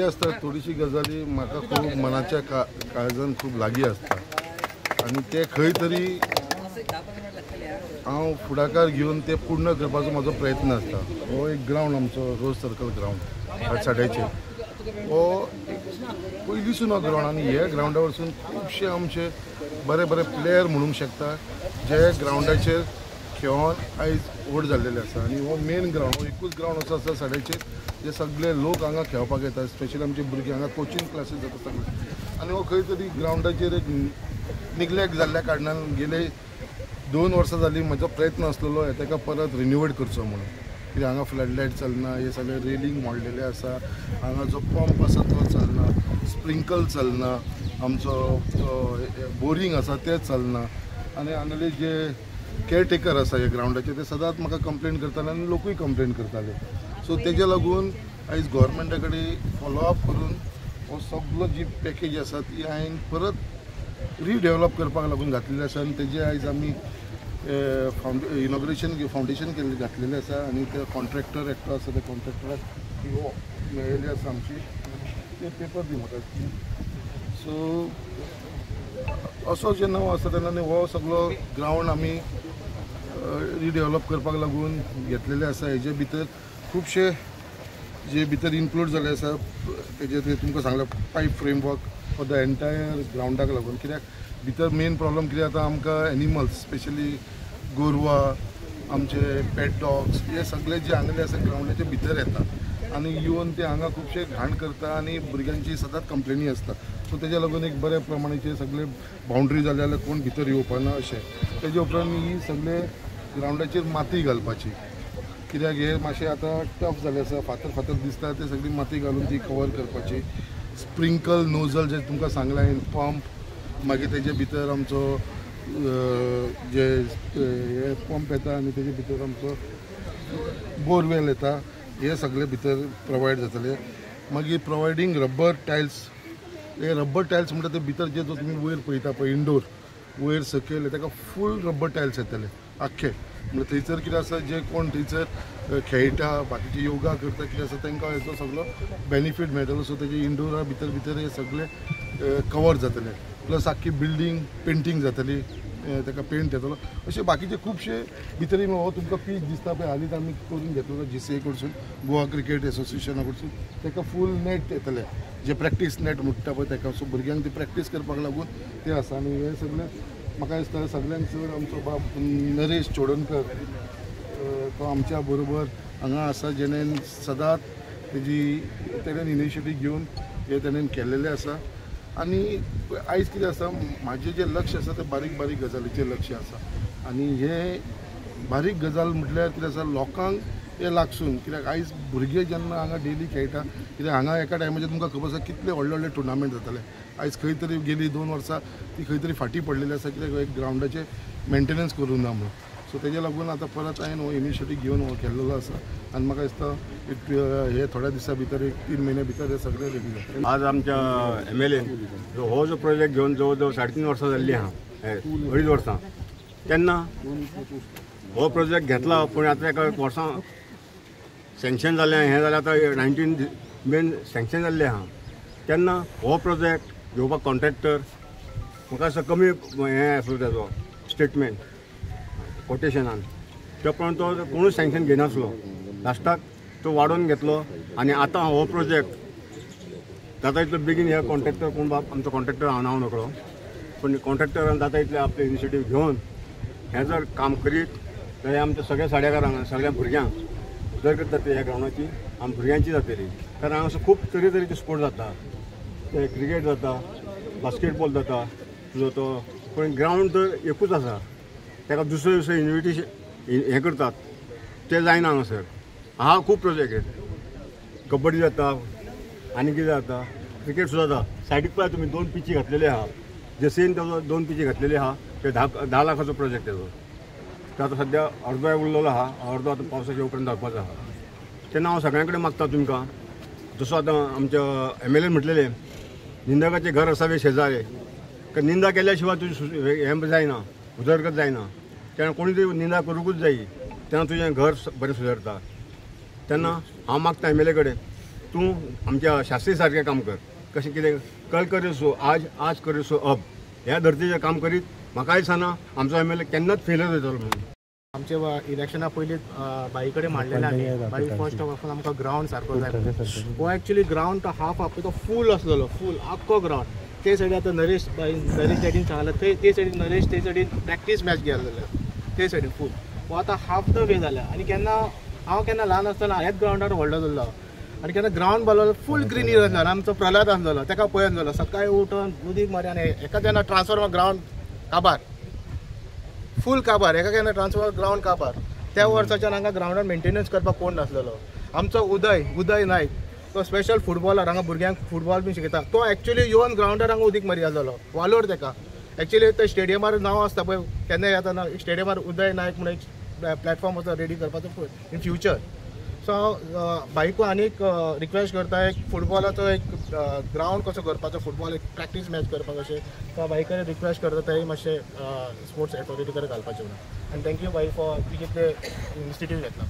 आसता थोडीशी गजाली म्हाका खूब मनाच्या काळजान खूब लागीं आसता आनी ते खंय तरी हांव फुडाकार घेवन ते पूर्ण करपाचो म्हजो प्रयत्न आसता. हो एक ग्रावंड आमचो रोज सर्कल ग्रावंड हाटसाड्याचेर, हो पयलींसून हो ग्रावंड आनी हे ग्रावंडा वरसून खुबशे आमचे बरे बरे प्लेयर म्हणूंक शकता जे ग्रावंडाचेर खेळोन आयज व्हड जाल्लेले आसा. आनी हो मेन ग्रावंड, हो एकूच ग्रावंड असो आसा साड्याचेर जे सगळे लोक हांगा खेळपाक येता, स्पेशली आमचे भुरगीं हांगा कोचिंग क्लासीस जाता सगळे. आनी हो खंय तरी ग्रावंडाचेर एक निग्लेक्ट जाल्ल्या कारणान गेले 2 वर्सां जालीं म्हजो प्रयत्न आसलेलो ताका परत रिन्युवेट करचो म्हणून. कित्याक हांगा फ्लड लायट चलना, हे सगळे रेलिंग मोडलेले आसा, हांगा जो पंप आसा तो चलना, स्प्रिंकल चलना, आमचो बोरींग आसा तें चलना. आनी हांगले जे केअरटेकर आसा ह्या ग्रावंडाचे ते सदांच म्हाका कंप्लेन करताले आनी लोकूय कंप्लेन करताले. सो तेजे लागून आयज गोवोरमेंटा कडेन फॉलोअप करून हो सगलो जी पॅकेज आसा ती हांवें परत रिडेवलप करपाक लागून घातलेली आसा. आनी तेजे आयज आमी इनॉग्रेशन फावंडेशन केल्लें घातलेलें आसा. आनी ते कॉन्ट्रॅक्टर एकटो आसा, त्या कॉन्ट्रॅक्टराक ती मेळिल्ली आसा आमची, ते पेपर दी म्हाका. सो असो जेन्ना हो आसा तेन्ना हो सगलो ग्रावंड आमी रिडेवलप करपाक लागून घेतलेले आसा. हेजे भितर खुबशे जे भितर इन्क्लूड जाल्ले आसा तेजे ते तुमकां सांगलें pipe framework for the entire ग्रावंडाक लागून. कित्याक भितर मेन प्रॉब्लम कितें जाता आमकां एनिमल्स स्पेशली गोरवां, आमचे पेट डॉग्स हे सगळे जे हांगले आसा ग्रावंडाचे भितर येता आनी येवन ते हांगा खुबशे घाण करता आनी भुरग्यांची सदांच कंप्लेनी आसता. सो तेज्या लागून एक बऱ्या प्रमाणाचे सगळे बाउंड्री जाले जाल्यार कोण भितर येवपाना अशें. तेजे उपरांत ही सगळे ग्रावंडाचेर माती घालपाची, कित्याक हे मातशें आतां टफ जालें आसा, फातर फातर दिसता, ते सगळी माती घालून ती कवर करपाची. स्प्रिंकल नोजल जे तुमकां सांगलां हांवें, पंप, मागीर तेजे भितर आमचो जे हे पंप येता आनी तेजे भितर आमचो बोरवेल येता, हे सगळे भितर प्रोवायड जातले. मागीर प्रोवायडींग रबर टायल्स, हे रबर टायल्स म्हणटा ते भितर जे जो तुमी वयर पळयता पळय इंडोर वयर सकयल ताका फूल रबर टायल्स येतले आख्खे. म्हणल्यार थंयसर कितें आसा जे कोण थंयसर खेळटा, बाकीचे योगा करता कितें आसा तांकां हेचो सगलो बेनिफीट मेळटलो. सो तेजे इंडोरा भितर भितर हे सगळे कवर जातले. प्लस आख्खी बिल्डींग पेंटींग जातली, ताका पेंट येतलो. अशे बाकीचे खुबशे भितर हो तुमकां पीच दिसता पळय हालींच आमी करून घेतलेलो GCA कडसून, गोवा क्रिकेट एसोसिएशना कडसून, ताका फूल नेट येतले जे प्रॅक्टीस नेट म्हणटा पळय ताका. सो भुरग्यांक ती प्रॅक्टीस करपाक लागून ते आसा. आनी हे सगळे म्हाका दिसता सगळ्यांत चड आमचो बाब नरेश चोडणकर तो आमच्या बरोबर हांगा आसा, जेणेन सदांच तेजी तेणेन इनिशिएटीव घेवन हे तेणेन केल्लेलें आसा. आनी आयज कितें आसा म्हाजें जें लक्ष आसा तें बारीक बारीक गजालीचें लक्ष आसा. आनी हे बारीक गजाल म्हटल्यार कितें आसा लोकांक हे लागसून, कित्याक आयज भुरगे जेन्ना हांगा डेली खेळटा, कित्याक हांगा एका टायमाचेर तुमकां खबर आसा कितले व्हडले व्हडले टुर्नामेंट जाताले. आयज खंय तरी गेली 2 वर्सां ती खंय तरी फाटीं पडलेली आसा, कित्याक एक ग्रावंडाचें मेंटेनन्स करूंक ना म्हणून. सो तेजे लागून आतां परत हांवें हो इनिशिएटीव घेवन हो केल्लो आसा. आनी म्हाका दिसता एक हे थोड्या दिसां भितर एक 3 म्हयन्या भितर हे सगळें रेडी जातलें. आज आमच्या MLA हो जो प्रोजेक्ट घेवन जवळ जवळ 3.5 वर्सां जाल्लीं आहा, 2.5 वर्सां तेन्ना हो प्रोजेक्ट घेतला, पूण आतां एका वर्सां सँक्शन जालें, हें जालें आतां 19 मेन सँक्शन जाल्लें आहा. तेन्ना हो प्रोजेक्ट घेवपाक कॉन्ट्रॅक्टर म्हाका असो कमी हें आसलो तेजो स्टेटमेंट कोटेशनान, त्या प्रमाण तो कोणूच सँक्शन घेनासलो. लास्टाक तो वाडोवन घेतलो आनी आतां हो प्रोजेक्ट जाता इतलो बेगीन हे कॉन्ट्रॅक्टर कोण बाब आमचो कॉन्ट्रॅक्टर हांव नांव नकळो, पूण कॉन्ट्रॅक्टरान जाता इतलें आपलें इनिशिएटीव घेवन हें जर काम करीत जाल्यार आमच्या सगळ्या साड्याकारांक सगळ्या भुरग्यांक उदरगत जातली ह्या ग्रावंडाची, आम भुरग्यांची जातली. कारण हांगासर खूब तरेतरेचे स्पोर्ट जाता, ते क्रिकेट जाता, बास्केटबॉल जाता तुजो तो, पूण ग्रावंड तर एकूच आसा, ताका दुसरे दुसरे इनविटेशन हें करतात तें जायना हांगासर. हा खूब प्रोजेक्ट, कबड्डी जाता आनी कितें जाता, क्रिकेट सुद्दां जाता. सायडीक पळय तुमी 2 पिची घातलेले आहा, जेसीन ताजो 2 पिची घातलेले आहा, ते 10 लाखाचो प्रोजेक्ट तेजो. तो आतां सद्या अर्दो उरलेलो आहा, अर्दो आतां पावसाच्या उपरांत जावपाचो आहा. तेन्ना हांव सगळ्यां कडेन मागता तुमकां, जसो आतां आमच्या MLA म्हटलेलें निंदकाचें घर असावे शेजारे, कारण निंदा केल्या शिवाय तुजी हें जायना, उदरगत जायना. तेन्ना कोणी तरी निंदा करूंकूच जायी, तेन्ना तुजें घर बरें सुदारता. तेन्ना हांव मागता MLA कडेन तूं आमच्या शास्त्री सारकें काम कर, कशें कितें कल करे सो आज, आज करे सो अब, ह्या धर्तीचें काम करीत म्हाका दिसना आमचो एम एल ए केन्नाच फेल जातलो म्हणून. आमचे इलेक्शना पयलीं बाई कडेन मांडलेलें आमी, बाई फर्स्ट ऑफ ऑल आमकां ग्रावंड सारको जाय. हो एक्चुली ग्रावंड तो हाफ हाफ तो फूल आसलेलो, फूल आख्खो ग्रावंड. ते सायडीन आतां नरेश बाई, नरेश डॅडीन सांगलां, ते सायडीन नरेश ते सायडीन प्रॅक्टीस मॅच गेल्लेले ते सायडीन फूल. हो आतां हाफ the way जाल्या. आनी केन्ना हांव केन्ना ल्हान आसतना ह्याच ग्रावंडार व्हडलो जाल्लो आनी केन्ना ग्रावंड बालो फूल ग्रिनरी आसलो. आमचो प्रल्हाद आसलेलो, ताका पळयन जालो सकाळीं उठून उदीक मारी आनी एका तेन्ना ट्रान्सफॉर्मर ग्रावंड काबार, फूल काबार, एका केन्ना ट्रान्सफॉर्मर ग्रावंड काबार. त्या वर्साच्यान हांगा ग्रावंडार मेंटेनन्स करपाक कोण नासलेलो. आमचो उदय नायक तो स्पेशल फुटबॉलर, हांगा भुरग्यांक फुटबॉल बीन शिकयता. तो एक्चुली येवन ग्रावंडार हांगा उदीक मारी आसलेलो, वालोर ताका. एक्चुली ते स्टेडियमार नांव आसता पळय, केन्ना येता ना स्टेडियमार उदय नायक म्हणून एक प्लॅटफॉर्म आसा रेडी करपाचो इन फ्युचर. सो हांव बाईकू आनीक रिक्वेस्ट करता, एक फुटबॉलाचो एक ग्रावंड कसो करपाचो, फुटबॉल एक प्रॅक्टीस मॅच करपाक अशें तो बाई कडेन रिक्वेस्ट करता, तेय मातशें स्पोर्ट्स एथॉरिटी कडेन घालपाचें म्हणून. आनी thank you बाई फॉर कितले इनिशिएटीव घेतला.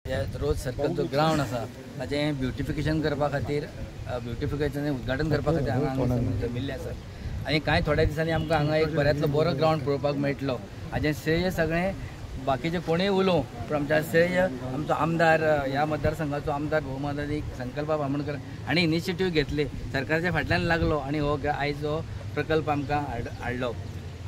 ह्या रोज सर्कल जो ग्रावंड आसा ताचें ब्युटिफिकेशन करपा खातीर, ब्युटिफिकेशन उद्घाटन करपा खातीर हांगा जमिल्ले आसात. आनी कांय थोड्या दिसांनी आमकां हांगा एक बऱ्यांतलो बरो ग्रावंड पळोवपाक मेळटलो. हाजें श्रेय सगळें बाकीचे कोणूय उलोवं पूण आमच्या श्रेय आमचो आमदार, ह्या मतदारसंघाचो आमदार भोवमानादीक संकल्प आमोणकर हांणी इनिशिएटीव घेतली, सरकाराच्या फाटल्यान लागलो आनी हो आयज हो प्रकल्प आमकां हाडलो.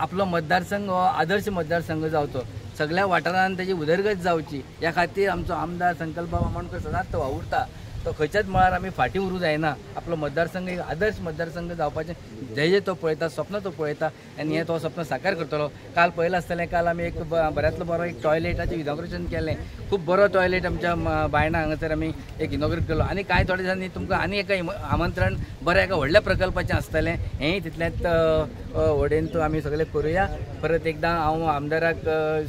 आपलो मतदारसंघ हो आदर्श मतदारसंघ जावचो, सगळ्या वाठारान ताची उदरगत जावची ह्या खातीर आमचो आमदार संकल्प आमोणकर सदांच तो वावुरता. तो खंयच्याच मळार आमी फाटीं उरूं जायना. आपलो मतदारसंघ एक आदर्श मतदारसंघ जावपाचें ध्येय तो पळयता, स्वप्न तो पळयता आनी हें तो स्वप्न साकार करतलो. काल पळयलां आसतलें, काल आमी एक बऱ्यांतलो बरो एक टॉयलेटाचें इनॉग्रेशन केलें. खूब बरो टॉयलेट आमच्या बायणा हांगासर आमी एक इनॉग्रेट केलो. आनी कांय थोड्या दिसांनी तुमकां आनी एका आमंत्रण बऱ्या एका व्हडल्या प्रकल्पाचें आसतलें, हेंय तितलेंच वडेन तो आमी सगळें करुया. परत एकदां हांव आमदाराक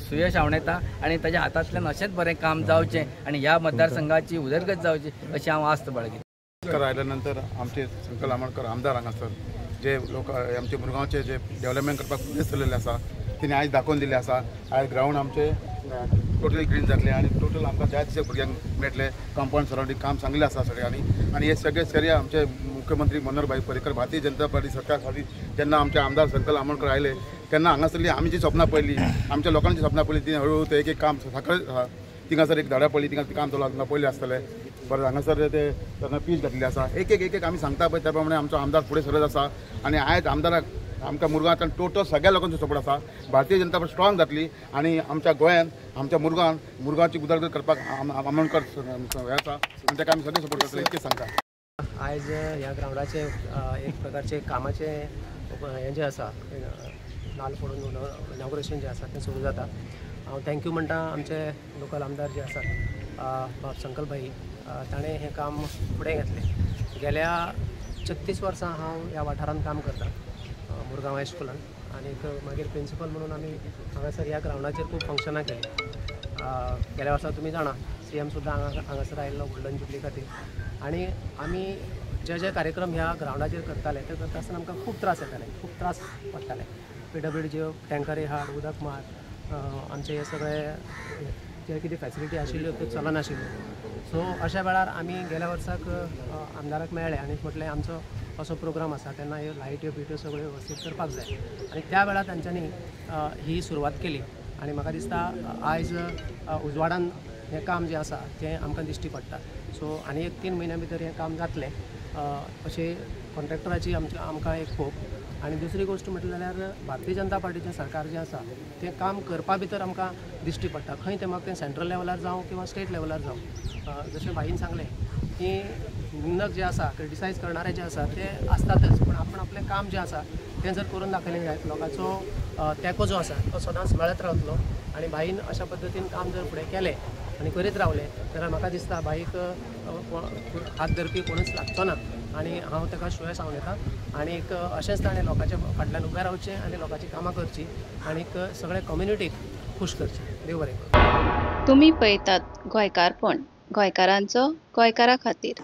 सुयश आंवडेता आनी ताज्या हातांतल्यान अशेंच बरें काम जावचें आनी ह्या मतदारसंघाची उदरगत जावची अशी हांव आस्त बाळगितां. आयल्या नंतर आमचे संकल्प आमोणकर आमदार हांगासर जे लोक आमचे मुरगांवचे जे डेव्हलपमेंट करपाक फुडें सरलेले आसा तेणी आयज दाखोवन दिल्लें आसा. आयज ग्रावंड आमचे टोटली ग्रीन जातलें आनी टोटल आमकां जाय तशें भुरग्यांक मेळटलें. कंपावंड सरावंडींग काम सांगलें आसा सगळ्यांनी. आनी हे सगळे श्रेय आमचे मुख्यमंत्री मनोहर भाई पर्रीकर, भारतीय जनता पार्टी सरकार खातीर जेन्ना आमचे आमदार संकल्प आमोणकर आयले तेन्ना हांगासरली आमी जी सपनां पळयली, आमच्या लोकांची सपनां पळयली, ती हळूहळू ते एक एक काम साकर थिंगासर एक धडा पडली, थिंगा काम चालू आसा पयलीं आसतलें. परत हांगासर ते तेन्ना पीच घातलेली आसा. एक एक एक एक आमी सांगता पळय त्या प्रमाणे आमचो आमदार फुडें सरत आसा. आनी आयज आमदाराक आमकां मुरगांवांतल्यान टोटल सगळ्या लोकांचो सपोर्ट आसा. भारतीय जनता पार्टी स्ट्रॉंग जातली आनी आमच्या गोंयांत आमच्या मुरगांवान मुरगांवची उदरगत करपाक आमोणकर हें आसा आनी ताका आमी सगळे सपोर्ट करतले इतकें सांगता. आयज ह्या ग्रावंडाचें एक प्रकारचें कामाचें हें जें आसा नाल फोडून इनॉग्रेशन जें आसा तें सुरू जाता. हांव thank you म्हणटा आमचे लोकल आमदार जे आसात बाब संकल्प भाई, ताणें हें काम फुडें घेतलें. गेल्या 36 वर्सां हांव ह्या वाठारांत काम करतां मुरगांव हायस्कुलान आनीक मागीर प्रिंसिपल म्हणून आमी हांगासर ह्या ग्रावंडाचेर खूब फंक्शनां केलीं. गेल्या वर्सा तुमी जाणा सी एम सुद्दां हांगासर आयिल्लो गोल्डन जुबली खातीर. आनी आमी जे जे कार्यक्रम ह्या ग्रावंडाचेर करताले ते करता आसतना आमकां खूब त्रास येताले, खूब त्रास पडटाले. पीडब्ल्यूडीच्यो टँकरी हाड, उदक मार, आमचे हे सगळे जे कितें फॅसिलिटी आशिल्ल्यो त्यो चलनाशिल्ल्यो. सो अशा वेळार आमी गेल्या वर्साक आमदाराक मेळ्ळे आनी म्हटलें आमचो असो प्रोग्राम आसा तेन्ना ह्यो लायट्यो बिट्यो सगळ्यो वेवस्थीत करपाक जाय. आनी त्या वेळार तांच्यांनी ही सुरवात केली आनी म्हाका दिसता आयज उजवाडान हें काम जें आसा तें आमकां दिश्टी पडटा. सो आनी एक 3 म्हयन्या भितर हें काम जातलें अशें कॉन्ट्रॅक्टराची आमकां एक होप. आनी दुसरी गोश्ट म्हटलें जाल्यार भारतीय जनता पार्टीचें सरकार जें आसा तें काम करपा भितर आमकां दिश्टी पडटा. खंय तें मागीर तें सेंट्रल लेवलार जावं किंवा स्टेट लेवलार जावं. जशें भाईन सांगलें की निंदक जे आसा, क्रिटिसायज करणारे जे आसा ते आसतातच, पूण आपण आपलें काम जें आसा तें जर करून दाखयलें जायत लोकांचो तेंको जो आसा तो सदांच मेळत रावतलो. आनी भाईन अशा पद्दतीन काम जर फुडें केलें आनी करीत रावलें जाल्यार म्हाका दिसता भाईक हात धरपी कोणूच लागचो ना. आनी हांव ताका श्रेय सांगता. आनीक अशेंच ताणें लोकांच्या फाटल्यान उबें रावचें आनी लोकांची कामां करचीं आनीक सगळे कम्युनिटीक खूश करचें. देव बरें करूं. तुमी पळयतात गोंयकारपण, गोंयकारांचो गोंयकारा खातीर.